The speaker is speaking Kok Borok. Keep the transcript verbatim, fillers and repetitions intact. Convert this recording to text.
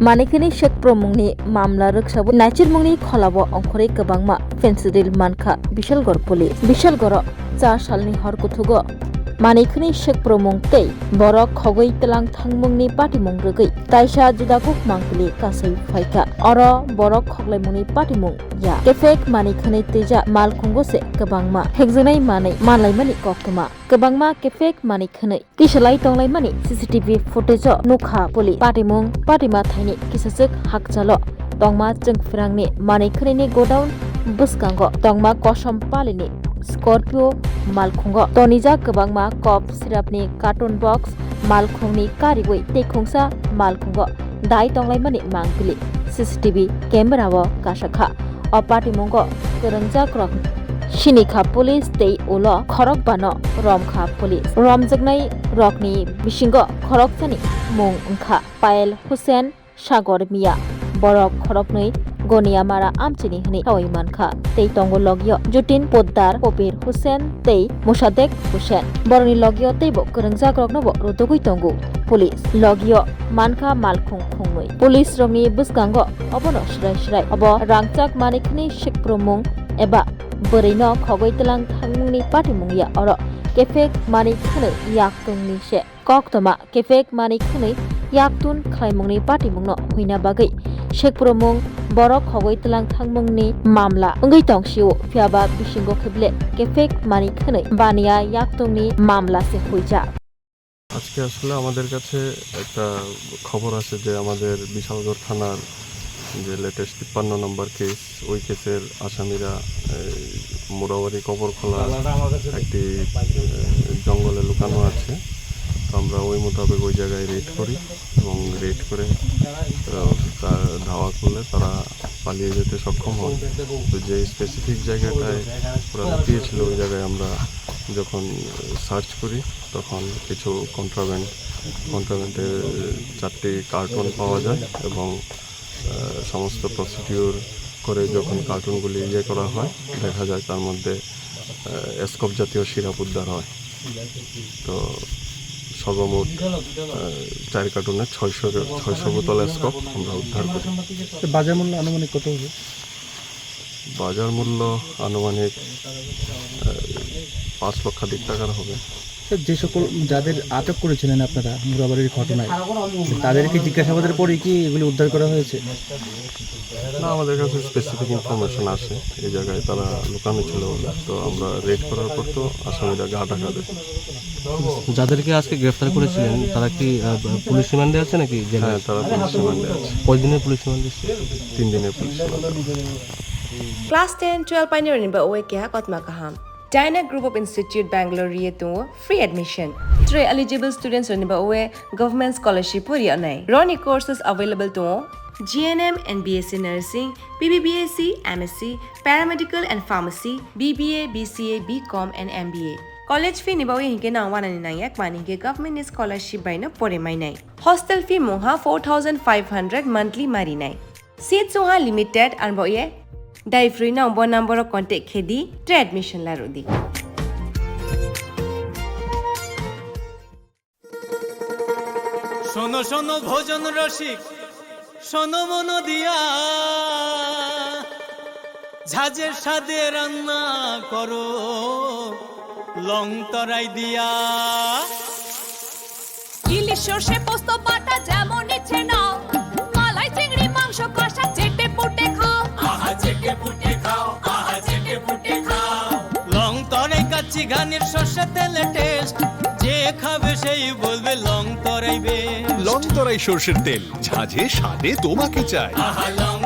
Manikhini sekpromungni mamla rwksabo naichirmungni kholao ongkhorwi kwbangma fentanyl mankha Bishalgarh police. Bishalgarho cha salni hor kuthugo Manikhini sekpromung tei borok khogwi tlang thangmungni patimung rwgwi kaisa judakuk mangpili kasui phaikha. Oro borok khoklaimungni patimung ya. Kefek Manikhini twijak malkhungo se kwbangma hekjaknai manwi manlaimani koktwma. Kwbangma kefek Manikhini kisalai tonglaimani C C T V footage-o nukha police. Patimung patima thaini kisachwk hakchalo tongma Chwngphrangni Manikhinini godown bwskango tongma kosom palini Scorpio malkhungo tonijak kwbangma kop sirapni carton box malkhungni kariwi tei khungsa malkhungo dai tonglaimani mangpili C C T V camera-o kasakha. O patimungo kwrwngjakrok sinikha police tei ulo khorokbano romkha police. Romjaknai rokni bisingo khoroksani mung wngkha Payal Hussain, Sagor Mia. Borok khoroknwi Goniamara amchini hwnwi sawi mankha. Tei tongo logio Jutin Poddar, Kobir Hussain tei Musadek Hussain. Borokni logio teibo kwrwngjakroknobo rwtugwi tongo police. Logio mankha malkhung khungnwi. Police rokni bwskango obono srai srai obo rangchak Manikhini sekpromung eba bwrwino khogwi tlang thangmungni patimung ya oro kefek Manikhini yaktungni se koktwma kefek Manikhini yaktun khlaimungni patimungno huina bagwi sekpromung borok khogwi tlang thangmungni mamla wngwi tongsio, phiyaba bisingo kheble kefek Manikhini baniya yaktungni mamla se huijak. আজকে আসলে আমাদের কাছে একটা খবর আছে যে আমাদের বিশালগড় থানার যে লেটেস্ট তিপ্পান্ন নম্বর কেস, ওই কেসের আসামিরা এই মোরাবাড়ি কবরখোলা একটি আহ, জঙ্গলে লুকানো আছে। তো আমরা ওই মোতাবেক ওই জায়গায় রেড করি এবং রেড করে আহ, তা ধাওয়া করলে তারা পালিয়ে যেতে সক্ষম হয়। তো যে স্পেসিফিক জায়গাটায় ওরা লুকিয়েছিল, ওই জায়গায় আমরা যখন সার্চ করি, তখন কিছু কন্ট্রাব্যান্ড কন্ট্রাব্যান্ডের চারটি কার্টন পাওয়া যায় এবং আহ, সমস্ত প্রসিডিওর করে যখন কার্টনগুলি ইয়ে করা হয়, দেখা যায় তার মধ্যে আহ, স্কোপ জাতীয় সিরাপ উদ্ধার হয়। তো সর্বমোট আহ, চার কার্টনে ছয়শো ছয়শো বোতল স্কোপ আমরা উদ্ধার করি। তো বাজার মূল্য আনুমানিক কত হবে? বাজার মূল্য আনুমানিক আহ, পাঁচ লক্ষাধিক টাকার হবে। স্যার, যে সকল যাদের আটক করেছিলেন আপনারা মুরাবাড়ির ঘটনায়, তাদেরকে জিজ্ঞাসাবাদের পরে কি এগুলি উদ্ধার করা হয়েছে? না, আমাদের কাছে স্পেসিফিক ইনফরমেশন আসে এই জায়গায় তারা লুকানো ছিল বলে। তো আমরা রেড করার পর তো আসামিরা গা ঢাকা দেয়। যাদেরকে আজকে গ্রেফতার করেছিলেন, তারা কি আহ, পুলিশ রিমান্ডে আছে নাকি জেলে? হ্যাঁ, তারা পুলিশ রিমান্ডে আছে। কয়দিনের পুলিশ রিমান্ডে? তিন দিনের পুলিশ রিমান্ডে। Class ten, twelve painirokni ba oe keha kotma kaham. Dyna Group of Institute Bangalore ri tongo free admission. Three eligible students rokni ba oe government scholarship pori onai. Roni courses available tongo G N M and B S C Nursing, B B B S C, M S C, Paramedical and Pharmacy, B B A, B C A, B Com and M B A. College fee ni ba oe hinke nang wanani nangya kmani hinke government ni scholarship bai no pore mainai. Hostel fee mungha four thousand five hundred monthly marinai. Seat sungha limited, ang bo ye. Dai free no bo number o contact khedi, tre admission la rudi. শোনো শোনো ভোজন রসিক, শোনো মন দিয়া, ঝাঁঝের স্বাদে রান্না করো লং তরাই দিয়া। ইলিশ সর্ষে পোস্ত বাটা যেমন ইচ্ছে নাও, মালাই চিংড়ি মাংস কষা চেটে পুটে খাও। আহা চেটে পুটে খাও, আহা চেটে পুটে খাও। লং তরাই কাচ্চি ঘানির সর্ষে তেলে টেস্ট, যে খাবে সেই বলবে লং তরাই বেস্ট। লং তরাই সর্ষের তেল, ঝাঁঝে স্বাদে তোমাকে চাই। আহা লং